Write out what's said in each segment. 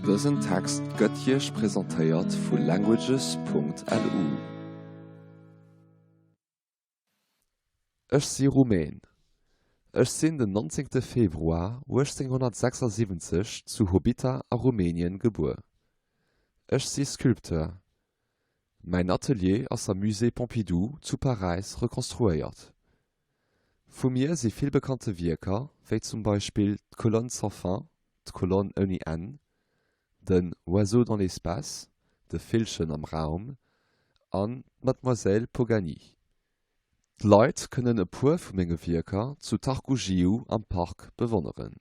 Dësen Text gëtt Iech presentéiert vu languages.lu. Ech si Rumän. Ech sinn den 19 Februar 1876 zu Hobita a Rumänien gebuer. Ech si Sculpteur. Mäin Atelier ass am Musée Pompidou zu Paräis rekonstruéiert. Vu mir si vill bekannte Wierker, wéi zum Beispill d'Colonne sans fin, d'Kolonn ouni Enn, den Oiseau dans l'espace, de Villchen am Raum, an d'Mademoiselle Pogany. D'Leit kënnen e puer vu menge Wierker zu Târgu Jiu am Park bewonneren.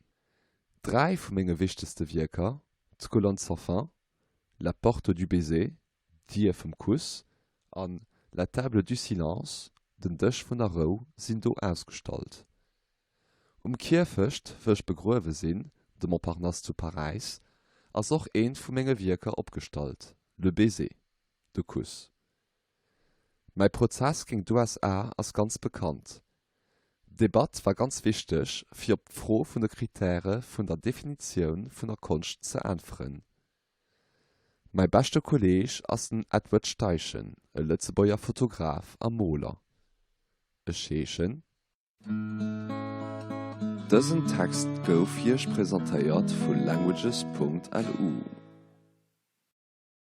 Dräi vu menge wichtegste Wierker, d'Colonne sans fin, La porte du baiser, D'Dier vum Kuss, an La table du silence, Den Dësch vun der Rou, sinn do ausgestallt. Um Kierfecht, wou ech begruewe sinn, de Montparnasse zu Paräis, ass och eent vu menge Wierker opgestallt, Le baiser, De Kuss. Mäi Prozess géint d'USA ass ganz bekannt. D'Debatt war ganz wichteg, fir op d'Fro vun de Kritäre vun der Definitioun vun der Konscht ze äntweren. Mäi beschte Kolleeg ass den Edward Steichen, e Lëtzebuerger Fotograf a Moler. Ech heeschen. Dësen Text gouf Iech presentéiert vu languages.lu.